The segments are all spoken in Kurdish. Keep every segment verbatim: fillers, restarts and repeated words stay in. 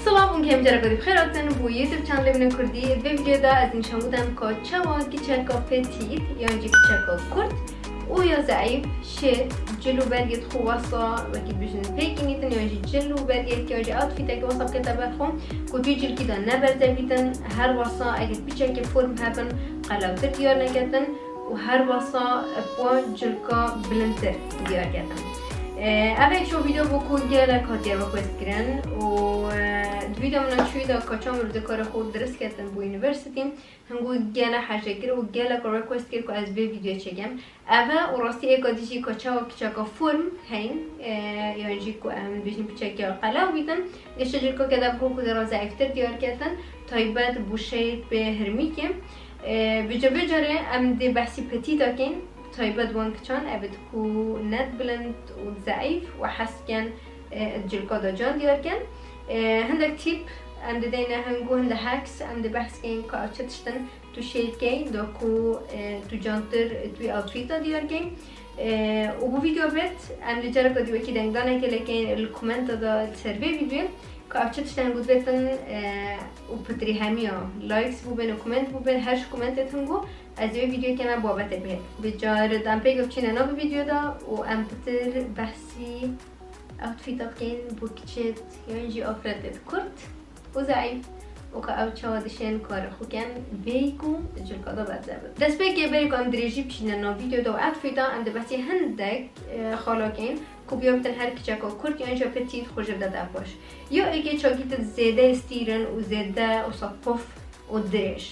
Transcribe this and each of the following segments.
Silav û kêm careke dî bi xêr hatin bo YouTube channelê min ê Kurdî. Di vê videoyê de ez nîşan bidem ka çawa kiçeka petît yan jî kiçeka kurt û ya zeîf şêr, cil û bergê di xwe wesa wekî bijin pêkînîtin yan jî cil û bergek yan jî outfitekî wesa bikete ber xwe ku tu cilkî de neberzevîtin, her wesa eger piçekê form hebin qelewtir diyar neketin û her wesa bi wan cilka bilindtir diyar ketin. Ev yek ji wan video bû ku gelek hatiye request kirin û di video min a çûyî de ka çawa mirov dikare xwe dirist ketin bo university. Hingû gelek hejê kir û gelek request kir ku ez vê video çêkim. Ev e û rastî êka dî jî ka çawa kiçeka form heyn, e, yan jî ku em bêjin piçeke qelew bîtin, giştî cilka kede bi xwe ku dê re zeîftir diyar ketin, taybet bo şêr pê hirmîkê. E, bi cevê carê em dê behsî petîta kên, taybet wan kiçan, ev ê ku net bilind û zeîf û hez dikin, e, cilka de can diyar kin. E, hindek tîp em dideyne hingû hindek hacks, em dê behs kên ka ev çi tiştin tu şêr key, da ku, e, tu cantir tu wî outfita diyar key. E, û bu video bet, em li careka dî wekî dengdanekê lê kên li komenta de li ser vê videoyê. Ka ev çi tiştên ku dibêtin, e, û pitirî hemiya likes bûbin û comment bûbin, her ji commentê hingû ez ê vê videoyê keme babetê bihêt. Bi car em pêk ve biçîne nav vê videoda û em pitir behsî outfita bikên bo kiçêt yan jî afretêt kurt û zeîf û ka ew çawa dişên karê xwe ken bêyî ku cilka de berzevin. Destpêkê berî ku em dirêjî biçîne nav videoda û outfita, em dê behsî hindek, e, xala kên. Ku biya bitin her kiçeka kurt yan jî petît xwe ji de dapoş. Ya êkê çakî te zêde stîr in û zêde wisa pof û dirêj.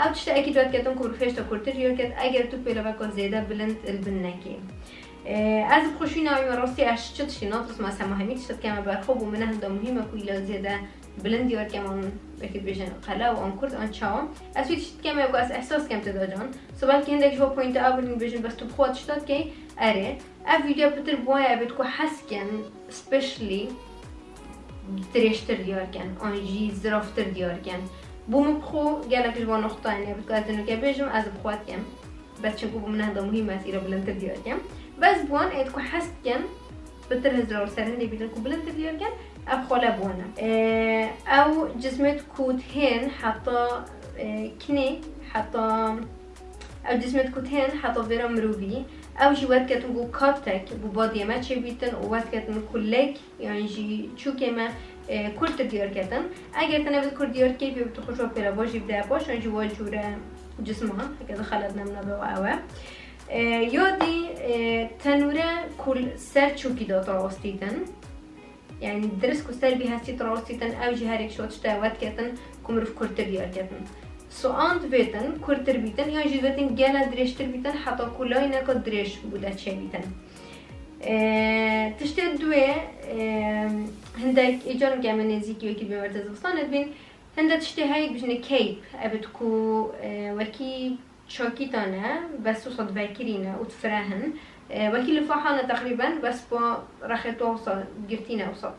Ev tiştekî dot ketin ku bi rifêşta kurtir diyar ket, eger tu pêlaveka zêde bilind li bin nekî. E, ez bi xwe şûna wî me rastî ez çi tiştî natirsim, ez hema hemî tişt dikeme ber xwe, bo min ne hinda muhîm e ku îla zêde bilind diyar kem an, wekî dibêjin qelew an kurt an çawa. Ez wî tişt dikeme ku ez ehsas kem tê de can. So belkî hindek ji bo pointa ew bin bêjin bes tu bi xwe tişta dikey, erê. Ev video pitir bi wan ya, ev ê ku hez ken, specially dirêjtir diyar ken, an jî ziraftir diyar ken. Bo min bi xwe gelek ji van noqtayên ya, bi ku ez dê nuke bêjim, ez bi xwe dikem. Bes çinku bo min henda muhîm e, ez îro bilindtir diyar kem. Bes bi wan ê ku hez dikin, pitir hizra û ser hindê bîtin ku bilindtir diyar ken, ev xala bi wan e. Ew cismêt ku dihên heta, e, kinê, heta Ew cismêt ku tên heta vêra mirovî, ew jî wet ketin ku katek bi badiyê me çêbîtin û wet ketin ku lek yan jî çûkê me, e, kurtir diyar ketin. Eger te nevêt kurt diyar key, pê bi tu xwe ji pêlava jî bide paş, yan jî wa cûre cisma, heke dixelet nemna be wa ew e. E, ya dî, e, tenûre ku li ser çûkî de rawestîtin. Yani dirist ku ser bî hestî rawestîtin, ew jî her yek şo tişte wet ketin ku mirov kurtir diyar ketin. Soan divêtin kurtir bîtin, yan jî divêtin gele dirêjtir bîtin, heta ku layneka dirêj bû de çêbîtin. E, tiştê duê, e, hindek îcar ke em nêzîkî wekî dibên wer te zivistan dibîn, hinde tiştê heye bijne cape, ev ku, e, wekî çakîtan e, bes wisa divekirîne û difire hin. E, wekî lifahan e teqrîben, bes bi rexê tu wisa girtîne wisa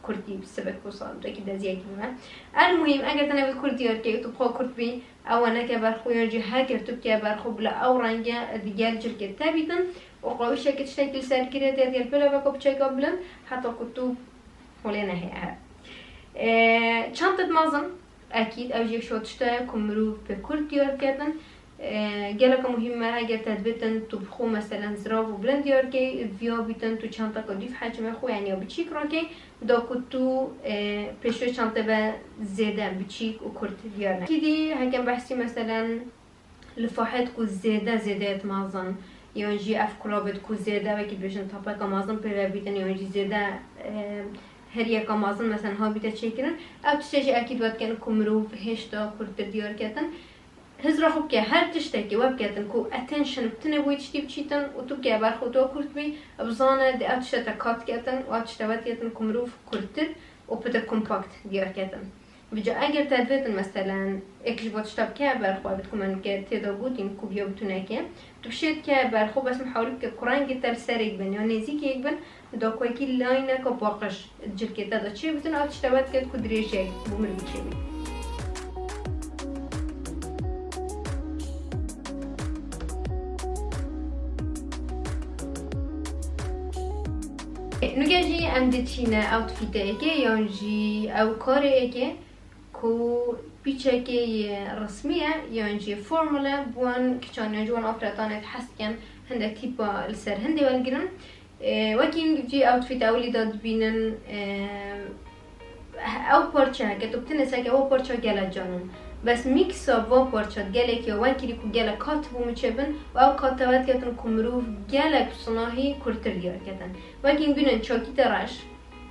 kurtî, sivik wisa, wekî deziyekî bime. El muhîm, eger te nevêt kurt diyar key û tu bi xwe kurt bî, ew e neke ber xwe, yan jî heger tu bike ber xwe bila ew renge digel cilkê te bîtin û qawîşekê tiştekî li ser kirê te digel pêlaveka piçeka bilind, heta ku tu holê nehê ev. E, çantet mezin, ekîd, ew jî yek ji wan tişta ye ku mirov pê kurt diyar ketin. E, geleka muhîm e, eger te dibêtin tu bi xwe, meselen, zirav û bilind diyar key, viya bîtin tu çanteka dûv hecmê xwe, yani ya biçîk rakey, da ku tu, e, pêşwê çantê be zêde biçîk û kurt diyar neke. Kîdî hekem behsî, meselen, lifahêt ku zêde, zêdeyêt mezin, yan jî ev kulabêt ku zêde, wekî dibêjin tapeka mezin pê ve bîtin, yan jî zêde, e, heriyeka mezin, meselen, ha bîte çêkirin, ev tiştê jî ekîd wet ken ku mirov hêşta kurtir diyar ketin. Hizra xwe bike, her tiştekî we biketin ku attention bi tune bo wî tiştî biçîtin û tu bike ber xwe tu kurt bî, bizane dê ev tişte te kat ketin û ev tişte wet ketin ku mirov kurtir û pide kompakt diyar ketin. Vêca eger te divêtin, meselen, êk ji bo tişta bike ber xwe, bit ku me nuke tê de gotin ku biya bi tu neke, tu bişêt ke ber xwe, bes mihawil bike ku rengê te li serêk bin ya nêzîkêk bin, da ku wekî layneka paqij cilkê te de çêbîtin, ev tişte wet ket ku dirêjek bo mirov çêbî. Nuke jî Em diçîne outfitê êkê yan jî ew karê êkê ku pîçekê yê resmî ye yan jî formal e, bi wan kiçan yan jî wan afretanê hez dikin hindek tîpa li ser hindê wergirin. Ê, wekî hingivcî outfit ewilî de dibînin, ê, ew parçe heke tu bi tinê seke ew parça gelek canan. Bes mîksa va parça gelekî wekirî ku gelek kat bû miçe bin û ew kat te wet ketin ku mirov gelek bi sinahî kurtir diyar ketin. Wekî hingûnin çakîte reş,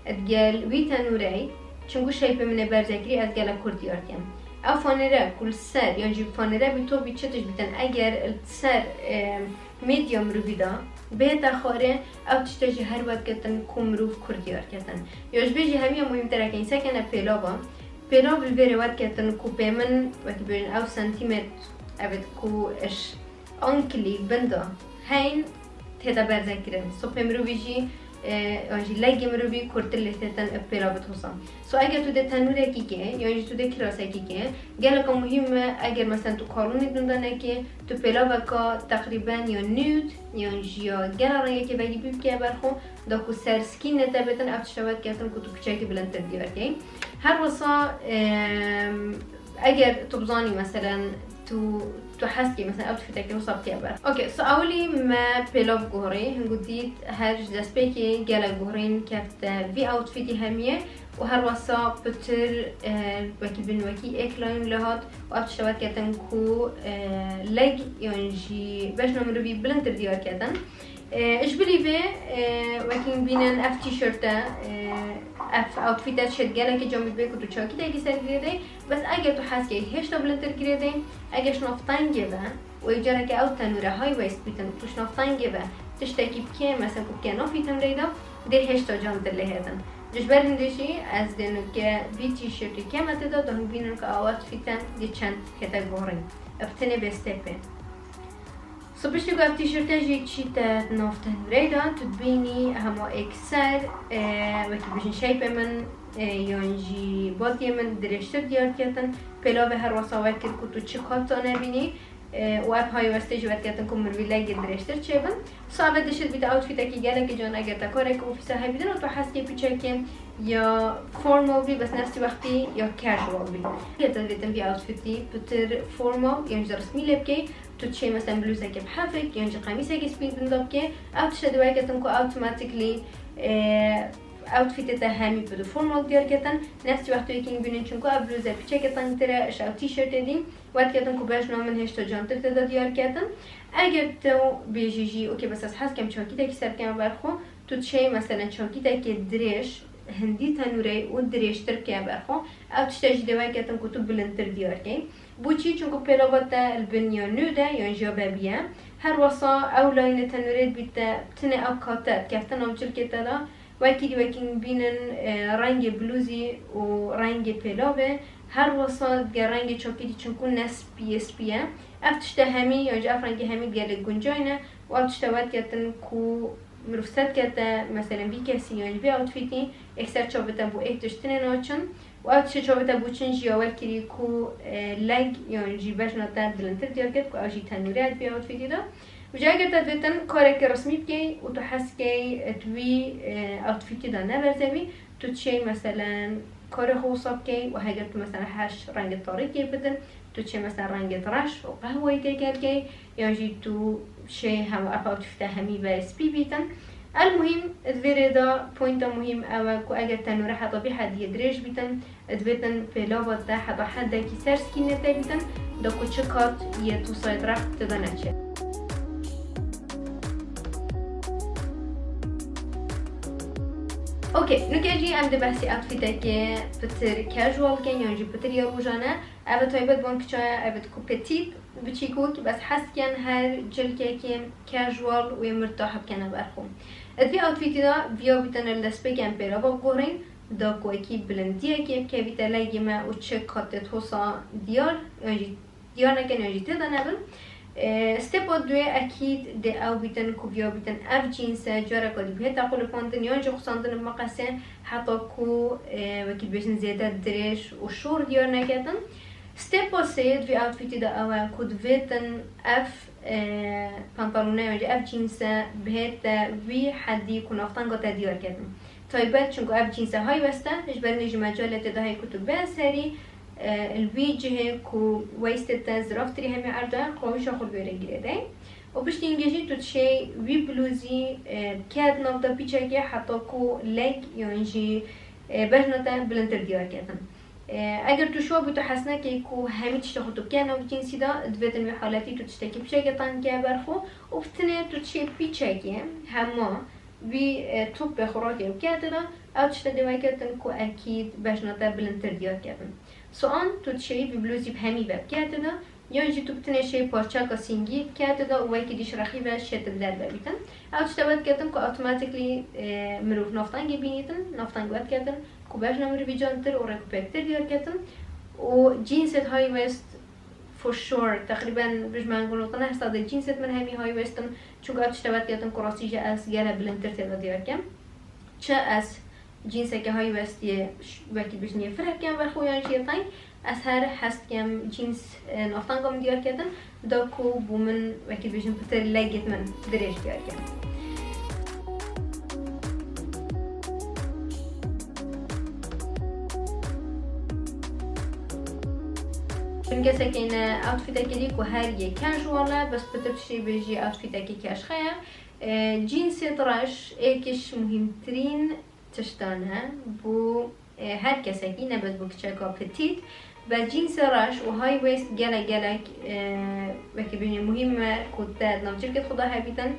digel wî tenûrey, çinku şeypê min ê berzekirî ez gelek kurt diyar dikim. Ew fanêre ku li ser, yan jî fanêre bi topî çi tişt bîtin, eger li ser, e, medya mirovî de bihête xwarê, ew tişte jî her wet ketin ku mirov kurt diyar ketin. Ya ji vê jî hemiya muhîmtir eke însekene pêlav e. Pêlav li vê rê wet ketin ku pê min, wekî bêjin ew sentîmet, evet, ku iş ankilî bin de heyn tê de berze kirin. Sopê mirovî jî, e, yan jî legê mirovî kurtir lê têtin pêlavê tosa. So eger tu dê tenûrekî kê, yan jî tu dê kirasekî kê, geleka muhîm e, eger mesela tu kalûnî dunda nekê, tu pêlaveka teqrîben ya nude, yan jî ya gela rengekê vegî bî bike ber xwe, da ku ser skin ne te bêtin, ev tişta wet ketin ku tu piçekî bilindtir diyar key. Her wisa, em, Eger tu bizanî, meselen, tu, tu hez kî, meselen, ew tiştekî wisa bike ber. Okey, so ewilî me pêlav guhorî, hingu dît her ji destpêkê gelek guhorîn kefte vî outfitî hemiyê û her wisa pitir, e, wekî bin wekî êk layîn lê hat û ev tişte wet ketin ku, e, leg yan jî bejna mirovî bilindtir diyar ketin. E, ji bilî vê, e, wekî bînin ev tîşerte, e, ev outfite şêt gelekî camî bê ku tu çakîtekî ser girêdê, bes eger tu hez key hêşta bilindtir girêdê, eger şinaftengê ve û ê careke ew tenûre high waist bîtin, tu şinaftengê ve tiştekî bikê, mesela ku bikê nafî tenûreyda, dê hêşta cantir lê hêtin. Ji ber hindê jî ez dê nuke vî tîşertî keme tê de, da hûn bînin ku ew outfite dê çend hête guhorîn. Ev tenê bê stepê. So piştî ku ev tîşirte jî çîte nav tenûreyê de, tu dibînî hema êkser, e, wekî bijin şeypê min, e, yan jî badiyê min dirêjtir diyar diketin. Pêlavê her wesa wekir ku tu çi kat zanebînî, e, û ev hay westê jî wet ketin ku mirovî legê dirêjtir çêbin. So ev dişit bîte outfitekî gelekî can eger te kareke ofîsa hebîtin û tu hez kê piçekê ya formal bî, bes nefsî wextî ya casual bî. Eger te divêtin vî outfitî pitir formal yan jî resmî lê bikey, Tu dişê, mesela, blûzeke bi hefik yan jî qemîseke spî binda bike, ew tişte dê weke ketin ku automatically, e, outfitê te hemî bi formal diyar ketin. Nefsî wextê wekî bînin, çunku ev blûze piçeke tengtir e, ji ew tîşertê dî wet ketin ku bejna min hêşta cantir tê de diyar ketin. Eger tu bêjî jî, okey, bes ez hez kem çakîtekî ser bikeme ber xwe, tu dişê, mesela, çakîtekê dirêj, hindî tenûrey û dirêjtir bike ber xwe, ew tişte jî dê weke ketin ku tu bilindtir diyar key. Bo çi? Çunku pêlava te li bin ya nude ye, yan jî ya bebî ye. Her wesa ew layînê tenûrê dibîte, tinê ew kate dikefte nav cilkê te de. Wekî dî wekî bînin, e, rengê blûzî û rengê pêlavê. Her wesa dige rengê çakî dî çunku ne spî ye, spî ye. Ev tişte hemî, yan jî ev rengê hemî gelek guncayî ne û ev tişte wet ketin ku mirov sed kete, meselen, vî kesî yan jî vê outfitî, êkser çavê te bo êk tişt tinê naçin. Û ev tiştê çavê te bo çin jî ya wekirî ku, e, leg yan jî bejna te bilindtir diyar ket, ku ew jî tenûre ye di vî outfitî de. Û ca eger te divêtin kareke resmî bikey û tu hez key, e, tu wî, e, outfitî de neberzevî, tu dişey, meselen, karê xwe wisa bikey û heger tu, meselen, heş rengê tarîkê bidin, tu dişey, meselen, rengê reş û qehweyî têkel key, yan jî tu şê hema ev outfite hemî ve spî bîtin. El muhîm, di vê rê de pointa muhîm ew e ku eger tenûre heta vî hediyê dirêj bîtin, divêtin pêlava te heta hedekî ser skînê te bîtin, da ku çi kat yê tosayê te re tê de neçe. Okey, nuke jî em dê behsî outfitekê pitir casual bikin yan jî pitir ya rojane. Ev e taybet wan kiça ye, ev e ku petît, biçîkûk, bes hez dikin her cilkekî casual û yê mirtah bikene ber xwe. Di vî outfitî de viya bîtin li destpêkê em pêlava biguherîn, da ku wekî bilindiyekê bikevîte legê me û çi kat tê tosa diyar, yan jî diyar nekin yan jî tê de nebin. E, stepa duê ekîd dê ew bîtin ku viya bîtin ev cîns e, careka dî bihête qulipandin yan jî xusandin bi meqesê, heta ku, e, wekî dibêjin zêde dirêj û şor diyar neketin. Stepa sê di vî outfitî de ew e ku divêtin ev, e, pantalone yan jî ev cînse bihête wî hedî ku navtenga te diyar ketin. Taybet, çunku ev cînse high waist e, ji ber nê jî mecalê te dahê ku tu bê serî, e, li wî cihê ku waistê te ziraftirî hemî erda ye, qawîşa xwe li wê rengî lê dey. Û piştî hingê jî tu dişêy wî blûzî, e, bikeyt nav da pîçekê heta ku leg yan jî, e, bejna te bilindtir diyar ketin. E, eger tu şiwa bû tu hez nekey ku hemî tişta xwe tu bikeyt nav cînsî de, divêtin wî haletî tu tiştekî pîçekê tang bikeyt ber xwe û bi tinê tu dişêy pîçekê hema wî, e, topê xwe rake û kete de, ew tişta dê weke din ku ekîd bejna te bilindtir diyar ketin. So an tu dişêy bi blûzî bi hemî ve bikete de, yan jî tu bi tinê şêy parçeka sîngî bikete de û wekî dî ji rexî ve şêt bi derve bîtin. Ew tişta wet ketin ku automatically, e, mirov naftangê bînîtin, naftang wet ketin ku bejna mirivî cantir û rêkûpêktir diyar ketin. Û cînsêt high waist for sure, teqrîben bijmengo nokta neh sedê cînsêt min hemî high waist in, çunku ev tişta wet ketin ku rastî jî ez gele bilindtir tê de diyar kem. Çi ez cînseke high waist yê ş-, wekî bijnê firek kem ber xwe yan jî yê teng, ez her hez dikem cîns, e, naftanga min diyar ketin, da ku bû min wekî bijin pitir legêt min dirêj diyar kem. Çim kesekê ne outfitekê dî ku her yê casual e, bes pitir tiştê bêjî outfitekê keşxe ye. E, cînsêt reş êk ji muhîmtirîn tiştan e bo, e, her kesekî, ne bes bo kiçeka petît. Bes cînsê reş û high waist gelek, gelek, e, wekî bêjin muhîm e ku te di nav cilkêt xwe de hebîtin,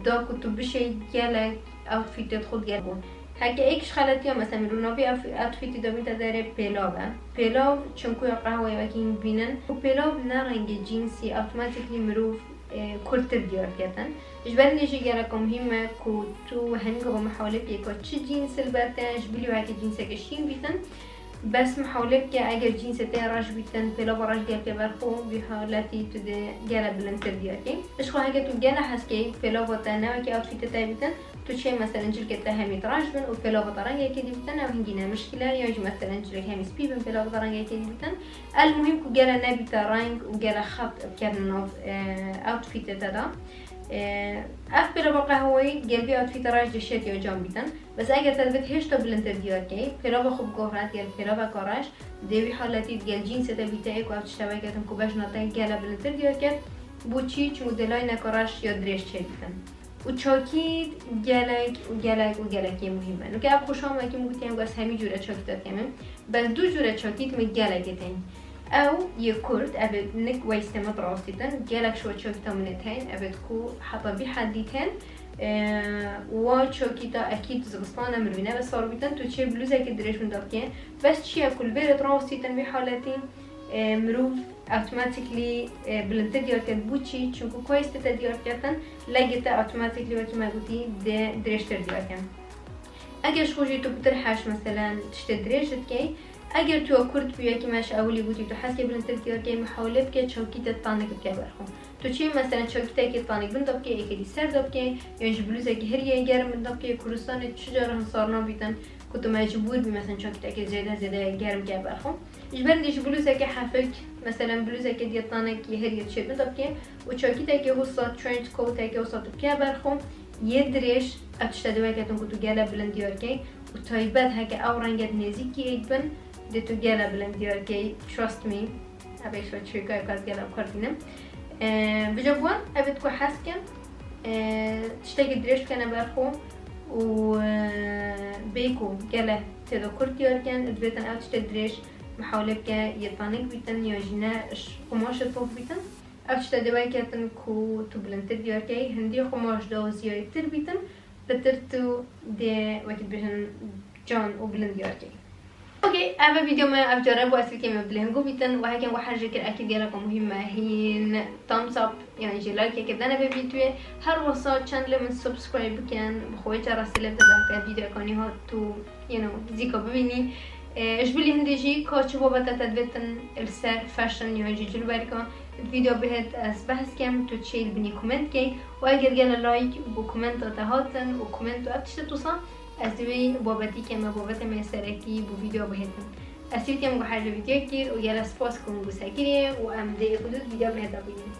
da ku tu bişêy gelek outfitêt xwe digel bûn. Heke êk ji xeletiya, mesela, mirov navê outf-, outfitî de bîte derê pêlav e. Pêlav çinkuya qehweyê wekî hîn dibînin. Û pêlav ne rengê cînsî, automatically mirov, e, kurtir diyar ketin. Ji ber hindê jî geleka muhîm e ku tu hemî gava mihawle bikî ku çi cîns li ber te, ji bilî heke cînseke şîn bîtin. Bes mihawle bike eger cînsê te reş bîtin, pêlava reş gel ke ber xwe, vî haletî tu dê gele bilindtir diyar key. Ji xwe heke tu gele hez key pêlava te ne wekî outfitê te bîtin, tu çê meselen cilkê te hemî reş bin û pêlava te rengekê dî bîtin, ew hingî ne mişkîl e, yan jî meselen cilk hemî spî bin, pêlava te rengekê dî bîtin. El muhîm ku gele nebîte reng û gele xet bikevin nav, e, outfitê te de. E, ev pêlava qehweyî gel vî outfitê reş dê şêt ya can bîtin. Bes eger te divêt hêşta bilindtir diyar key, pêlava xwe biguhret gel pêlaveka reş, dê wî haletî digel cînsê te bîte ê ku ev tişta veketin ku bejna te gele bilindtir diyar ket. Bo çî? Çimkû dê layneka reş ya dirêj çêbîtin. Û çakît gelek û gelek û gelek yê muhîm e. Nuke ev xweşa me kî min gotî, em got ez hemî cûre çakîta dikemim. Bes du cûre çakît min gelekê tên. Ew yê kurt, ev ê nik waistê min rastîtin, gelek şo çakîta min ê tên, ev ê ku heta vî heddî tên. Ee, wa çakîta ekîd zivistan e, mirov nebe sar bîtin, tu çê blûzekê dirêj min da bikê. Bes çi ye ku li vêrê rastîtin vî haletî, e, mirov automatically, e, bilindtir diyar ket. Bo çî? Çunku ku waistê te diyar ketin, legê te automatically wekî me gotî dê dirêjtir diyar ket. Eger ji xwe jî tu pitir heş, meselen, tiştê dirêj dikey, eger tu ya kurt bû, yekî me ji ewilî gotî tu hez key bilindtir diyar key, mihawle bike çakîtê tanik bike ber xwe. Tu çê, meselen, çakîtekê tanik bin da bikey, êkê dî ser da bikey, yan jî blûzekî hiriyê germ bin da bikey, Kurdistanê çi cara hin sarna bîtin ku tu mecbûr bî, meselen, çakîtekê zêde zêde germ ke ber xwe. Ji ber hindê jî blûzeke hefik, meselen, blûzeke diyetanek yê heriyê çêbin de bike û çakîtekê wisa, trench coateke wisa tu bike ber xwe, yê dirêj, ev tişta dê veketin ku tu gele bilind diyar key û taybet heke ew renget nêzîkî êk bin, dê tu gele bilind diyar key. Trust me, ev êk şo çêka êk ez gele bi kar tînim. Ee, bi cem wan, ev ê ku hez kin, ee, tiştekî dirêj bikene ber xwe û, ee, bê ku gele tê de kurt diyar kin, divêtin ew tiştê dirêj mihawle bike yê tanik bîtin, yan jî ne ji qumaşê top bîtin. Ev tişta dê veketin ku tu bilindtir diyar key, hindî qumaş da û ziyayîtir bîtin, pitir tu dê wekî dibêjin can û bilind diyar key. Okey, ev e vîdeo me, ev care bû, ez fikê me bilêngo bîtin û hekem we hez jê kir, ekîd geleka muhîm me, hîn thumbs up, yan jî like-eke bidene vê vîdeoyê. Her wisa channelê min subscribe bikin, bi xwe cara sêlê bide, heke vîdeoyeka nî hat tu, you know, zîka bibînî. E, ji bilî hindê jî ka çi babeta te divêtin li ser fashion yan jî cilwerka, vîdeo bihêt ez behs kem, tu çê li binî comment key û eger gele like bo commenta te hatin û comment û ev tiştê wisa, ez divê babetî keme, babetê me serekî bo vîdeo bihêtin. Ez hîvî kem ku her ji vîdeo kir û gele spas ku min gusekiriye û em dê yek û du vîdeo bihêta bînin.